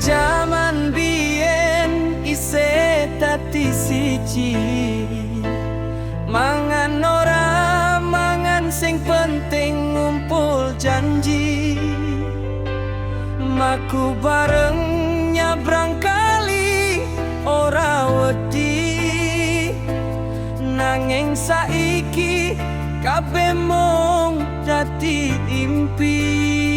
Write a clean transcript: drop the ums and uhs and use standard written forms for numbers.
Jaman biyen isih dadi siji. Mangan ora mangan, sing penting ngumpul janji. Mlaku bareng nyabrang kali, ora wedi. Nanging saiki kabeh mung dadi impi.